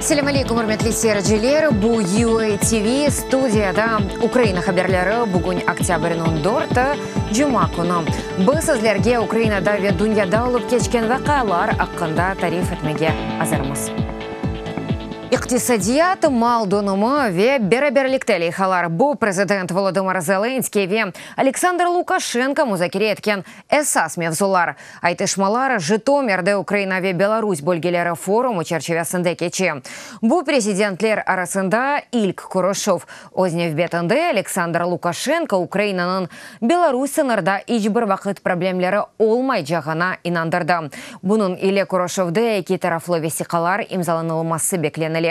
Selâm aleykum, ürmetli seyirciler! Bu UA TV, studiyada Ukraina haberleri, bugün oktâbrniñ dörtü, cuma künü. Biz sizlerge Ukrainada ve dünyada olıp keçken vaqialar aqqında tarif etmege azırmız. İqtisadiyat, mal donumı ve beraberlikte leyhalar, bu prezident Volodımır Zelenskıy ve Aleksandr Lukaşenko muzakere etken esas mevzular. Aytışmalar Jıtomirde Ukraina ve Belarus bölgeleri forumı çerçivesinde keçe. Bu prezidentler arasında ilk körüşüv. Öz nevbetinde Aleksandr Lukaşenko Ukrainanıñ Belarus sıñırda iç bir vaqıt problemleri olmaycağına inandırdı. Bunıñ ile körüşüvde eki taraflı vesiqalar imzalanılması beklenile.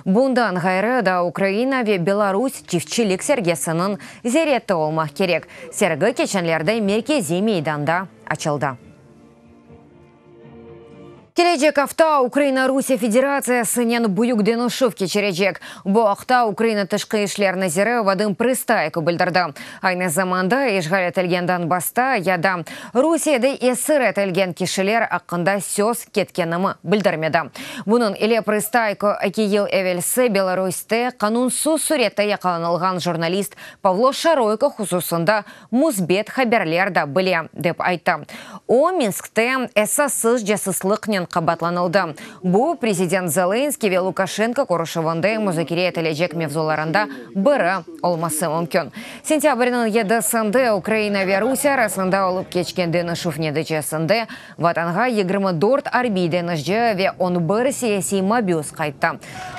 Bundan ğayrı da Ukraina ve Belarus çiftçilik sergisiniñ ziyareti olmaq kerek. Sergi keçenlerde merkeziy meydanda açıldı. Kelecek afta Ukraina Rusiye Federatsiyasınen büyük deñişüv keçirecek. Bu aqta Ukraina Tışqı işler naziri Vadım Prıstayko bildirdi. Aynı zamanda işğal etilgen Donbassta ya da Rusiyede esir etilgen kişiler aqqında söz ketkenimi bildirmedi. Bunıñ ile Prıstayko eki yıl evelsi Belaruste qanunsız sürette yaqalanılğan jurnalist Pavlo Şaroyko hususında müsbet haberler da bile, dep ayttı. O, Minskte esassız casuslıqnen qabaatlanıldı. Bu, prezident Zelenskıy ve Lukaşenko körüşüvinde muzakere etilecek mevzularında biri olması mümkün. Sentâbrniñ yedisinde Ukraina ve Rusiye arasında olıp keçken deñişüv neticesinde Vatanğa 24 arbiy deñizci ve on bir siyasiy mabüs qayttı.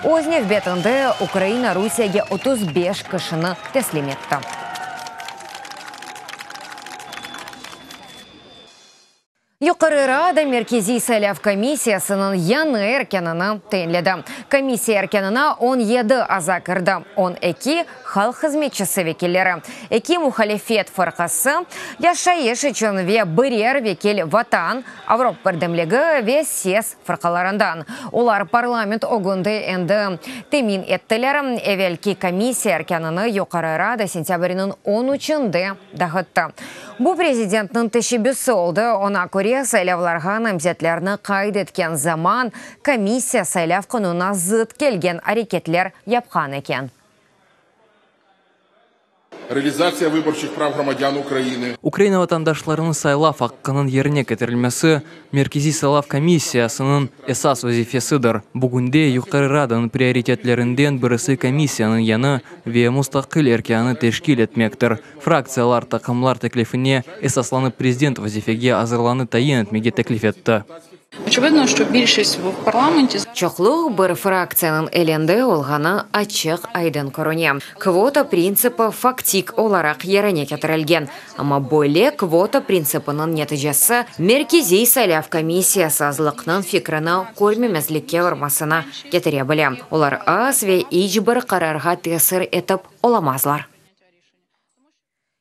Öz nevbetinde Ukraina Rusiyege 35 kişini teslim etti. Yuqarı Rada Merkeziy saylav komissiyasınıñ yañı erkânını tayinledi. Komissiya erkânına 17 aza kirdi, 12, Halq hızmetçisi vekilleri, eki muhalifet fırqası, Yaşayış içün ve birer vekil Vatan, Avropa birdemligi ve Ses fırqalarından. Olar parlament ögünde endi temin ettiler. Evelki komissiya erkânını Yuqarı Rada sentâbrniñ on üçünde dağıttı. Bu prezidentniñ teşebbüsi oldı, oña köre, saylavlarğa namzetlerni qayd etken zaman komissiya saylav qanunına zıt kelgen areketler yapqan eken. Realizatsiya vyborçih prav hromadyan Ukrainı. Ukraina vatandaşlarınıñ saylav aqqınıñ yerine ketirilmesi Merkeziy saylav komissiyasınıñ esas vazifesidir. Bugünde Yuqarı Radanıñ prioritetlerinden birisi komissiyanıñ yañı ve mustaqil erkânı teşkil etmektir. Fraktsiyalar, taqımlar teklifine esaslanıp prezident vazifege azırlanı tayin etmege teklif etti. Çoqluq bir fraktsiyanıñ elinde olğanı açıq-aydın körüne. Kvota printsipi faktik olaraq yerine ketirilgen. Amma böyle kvota printsipiniñ neticesi Merkeziy saylav komissiyası azlıqnıñ fikrini körmemezlikke urmasına ketire bile. Olar az ve iç bir qararğa tesir etip olamazlar.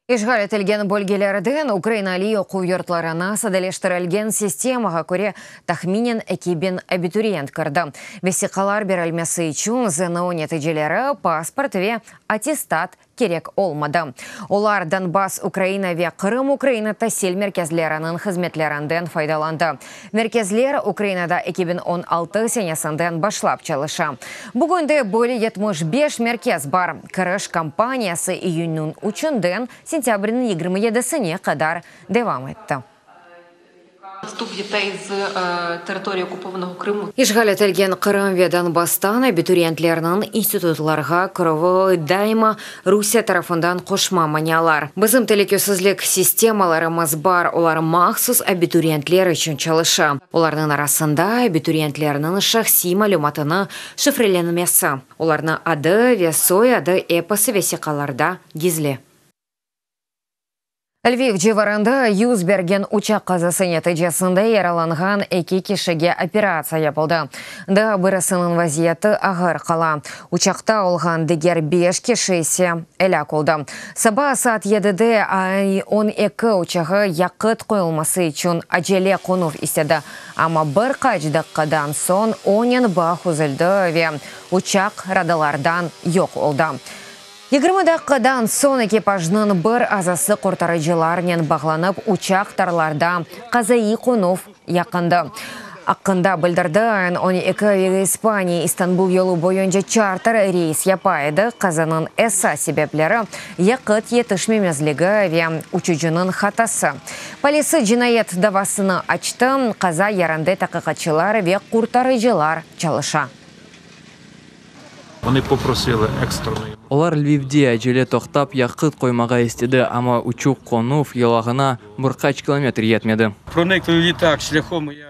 İşğal etilgen bölgelerden Ukraina aliy oquv yurtlarına sadeleştirilgen sistemağa köre tahminen 2000 abituriyent kirdi. Vesiqalar berilmesi içün ZNO neticeleri, pasport ve attestat kerek olmadı. Olar Donbass Ukraina ve Qırım Ukraina tasil merkezleriniñ hızmetlerinden faydalandı. Merkezler Ukrainada 2016 senesinden başlap çalışa. Bugünde böyle 75 merkez bar. Kiriş kampaniyası iyünniñ üçünden sentâbrniñ 27-sine qadar devam etti. İşğal etilgen Qırım ve Donbasstan abituriyentlerniñ institutlarğa kirüvi daima Rusiye tarafından qoşma manialar. Bizim telükesizlik sistemalarımız bar, olar mahsus abituriyentler içün çalışa. Olarnıñ arasında abituriyentlerniñ şahsiy malümatını şifrelenmesi, olarnıñ adı ve soyadı episi vesiqalarda gizli. Lviv civarında yüz bergen uçaq qazası neticesinde yaralanğan eki kişige operatsiya yapıldı. Daa birisiniñ vaziyeti ağır qala. Uçaqta olğan diger beş kişi ise elâk oldı. Saba saat yedide AI-12 uçağı yaqıt qoyulması içün acele qonuv istedi, amma bir qaç daqqadan soñ onen bağ üzüldi ve uçaq radarlardan yoq oldı. 20 daqqadan soñ ekipajnıñ bir azası qurtarıcılarnen bağlanıp, uçaq tarlarda qazaiy qonuv yaqındı. Aqqında bildirdi. AN 12 Air İspaniya İstanbul yolu boyunca çarter reys yapa edi. Qazanıñ esas sebepleri, yaqıt yetişmemezligi ve uçucınıñ hatası. Polisi cinayet davasını açtı, qaza yerinde taqiqatçılar ve qurtarıcılar çalışa. Olar Lvivde acele toqtap, yaqıt qoymağa istedi, amma uçup-qonuv yolağına bir qaç kilometr yetmedi.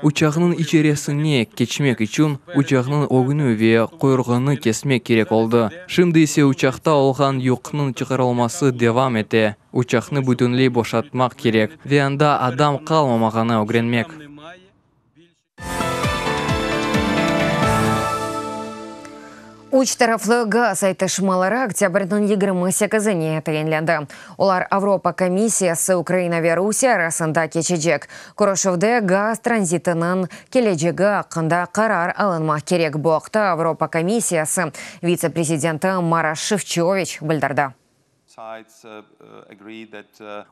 Uçaqnıñ içerisine keçmek içün uçaqnıñ ögüni ve quyruğını kesmek kerek oldı. Şimdi ise uçaqta olğan yükniñ çıqarılması devam ete, uçaqnı bütünley boşatmaq kerek ve anda adam qalmamağanı ögrenmek. Üç taraflı gaz aytışmaları oktâbrniñ 28-ine tayinlendi. Olar Avropa komissiyası, Ukraina ve Rusiye arasında keçecek. Körüşüvde gaz tranzitiniñ kelecegi aqqında qarar alınmaq kerek. Bu aqta Avropa komissiyası vitse-prezidenti Maroş Şefçoviç bildirdi.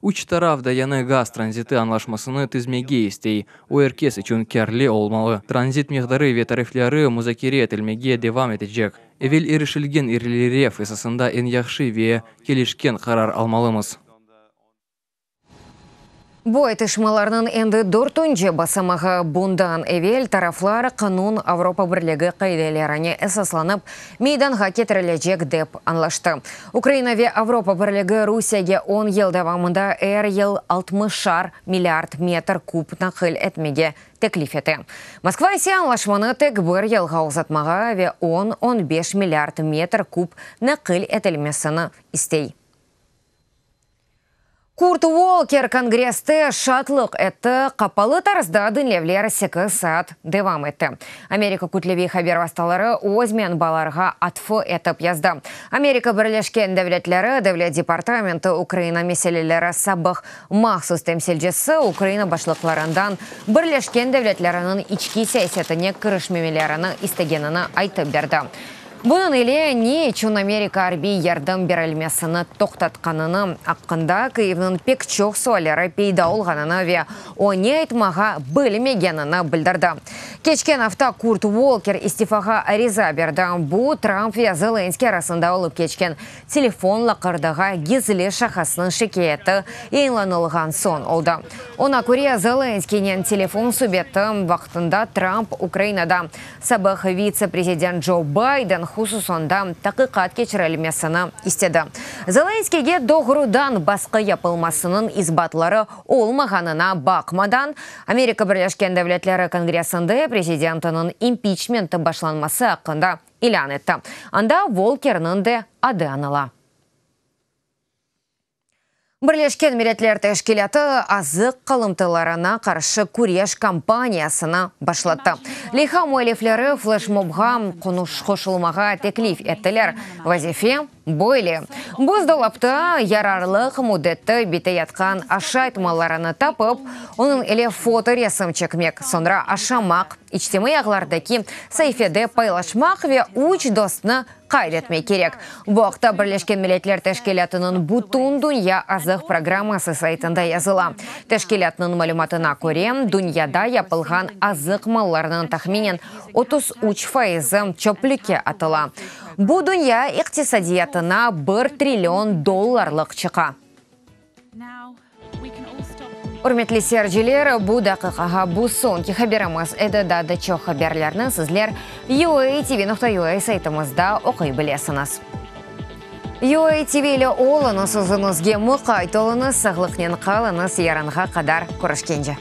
Üç taraf da yañı gaz tranziti añlaşmasını tizmege istey, o er kes içün kârli olmalı. Tranzit miqdarı ve tarifleri muzakere etilmege devam etecek. Evel irişilgen ilerilev esasında eñ yahşı ve kelişken qarar almalımız. Bu aytışmalarnıñ endi dörtünci basamağı. Bundan evel taraflar qanun Avropa Birligi qaidelerine esaslanıp meydanğa ketirilecek, dep añlaştı. Ukraina ve Avropa Birligi Rusiyege on yıl devamında er yıl altmışar milliard metr kub naqil etmege teklif ete. Moskva ise añlaşmanı tek bir yılğa uzatmağa ve on, 15 milliard metr kub naqil etilmesini istey. Kurt Volker Kongresste şaatlıq etti, qapalı tarzda diñlevler sekiz saat devam etti. Amerika kütleviy haber vastaları öz menbalarğa atfı etip yazdı. Amerika Birleşken Devletleri Devlet departamenti Ukraina meseleleri sabıq mahsus temsilcisi Ukraina başlıqlarından Birleşken Devletleriniñ içki siyasetine kirişmemelerini istegenini aytıp berdi. Bunıñ ile ne içün Amerika arbiy yardım berilmesini toqtatqanını aqqında Kyivniñ pek çoq sualleri peyda olğanını ve o ne aytmağa bilmegenini bildirdi. Keçken afta Kurt Volker istifağa ariza berdi. Bu, Trump ve Zelenskıy arasında olıp keçken telefon laqırdığa gizli şahısnıñ şikâyeti yayınlanılğan soñ oldı. Oña köre, Zelenskıynen telefon subeti vaqtında Trump Ukrainada Sabıq vitse-prezident Joe Biden hususında taqiqat keçirilmesini istedi. Zelenskiyge doğrudan basqı yapılmasınıñ isbatları olmağanına baqmadan, Amerika Birleşken Devletleri Kongressinde prezidentiniñ impiçmenti başlanması aqqında ilân etti. Anda Volkerniñ de adı añıla. Birleşken Milletler Teşkilâtı azıq qalımtılarına qarşı küreş kampaniyasını başlattı. Leyha müellifleri fleşmobğa qoşulmağa teklif ettiler. Vazife böyle, buzdolapta yararlıq müddeti biteyatqan aşayt mallarını tapıp, onıñ ile fotoresim çekmek, soñra aşamaq, içtimaiy ağlardaki saifede paylaşmaq ve üç dostnı qayd etmek kerek. Bu aqta Birleşken Milletler Teşkilâtınıñ Bütündünya azıq programması saytında yazıla. Teşkilâtnıñ malümatına köre, dünyada yapılğan azıq mallarınıñ tahminen 33 faizi çöplükke atıla. Bu dünya iqtisadiyatına bir trillion dollarlıq çıqa. Ürmetli seyirciler, bu daqiqağa bu soñki haberimiz edi. Daa da çoq haberlerni sizler UATV.UA saytımızda oquy bilesiñiz. UATV ile oluñız, özüñizge muqayt oluñız, sağlıqnen qalıñız, yarınğa qadar körüşkence.